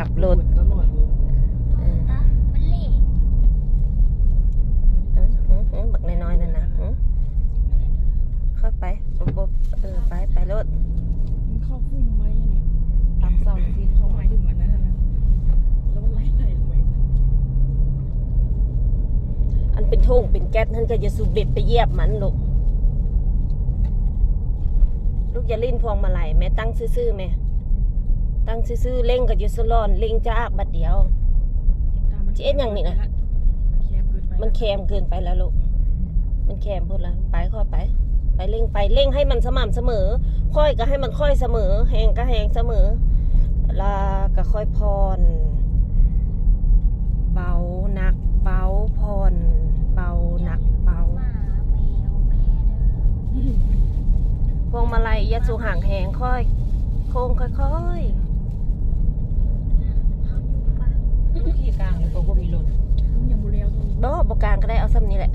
ຂັບລົດ ຕຳຫຼວດ ເອີ ເອີ ເອີ ບັກນ້ອຍໆນັ້ນນະ ເອີ ຄ່ອຍໄປ ບໍ່ ບໍ່ ເອີ ໄປ ໄປໂລດ ມັນເຂົ້າຟຸ່ມໄມ້ນະ ຕາມເສົາທີ່ເຂົາໝາຍເຖິງອັນນັ້ນນະ ແລ້ວມັນໄຫຼໆລົງໄປ ອັນເປັນຖົງເປັນແກັດຫັ້ນ ກໍຢ່າສູເລັບໄປຢຽບມັນລູກ ລູກຢ່າຫຼິ້ນພວງມາໄລແມ່ ຕັ້ງຊື່ໆແມ່ ຕັ້ງຊື່ໆ ເລັ່ງກໍຢ່າສະຫຼອນ ເລັ່ງຈາກບາດດຽວ ຊິເຮັດຫຍັງນີ້ນະ ມັນແຄມເກີນໄປ ມັນແຄມເກີນໄປແລ້ວລູກ ມັນແຄມໂພດລະ ໄປ ຄ່ອຍໄປ ໄປເລັ່ງໄປ ເລັ່ງໃຫ້ມັນສະໝ່ຳສະເໝີ ຄ່ອຍກໍໃຫ້ມັນຄ່ອຍສະເໝີ ແຮງກໍແຮງສະເໝີ ລະກໍຄ່ອຍຜ່ອນ ເບົາໜັກເບົາຜ່ອນ ເບົາໜັກເບົາ ພວງມາໄລຢ່າສູຫາງແຮງ ຄ່ອຍໂຄ້ງຄ່ອຍໆ ຂີ່ກາງແລ້ວກໍບໍ່ມີລົດ ຍັງບໍ່ແລ້ວ ບໍ່ ບໍ່ກາງກໍໄດ້ ເອົາສ່ຳນີ້ແຫຼະ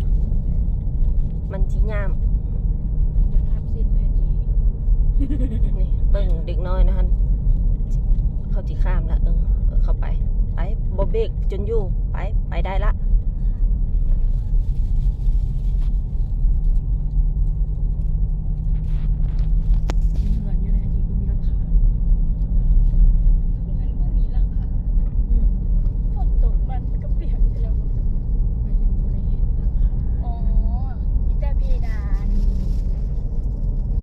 ມັນຊິຍາມ ນີ້ ເບິ່ງເດັກນ້ອຍນະຫັ້ນ ເຂົາຊິຂ້າມລະ ເອີ ເອີ ເຂົ້າໄປ ໄປ ບໍ່ເບຣກຈົນຢູ່ ໄປ ໄປໄດ້ລະ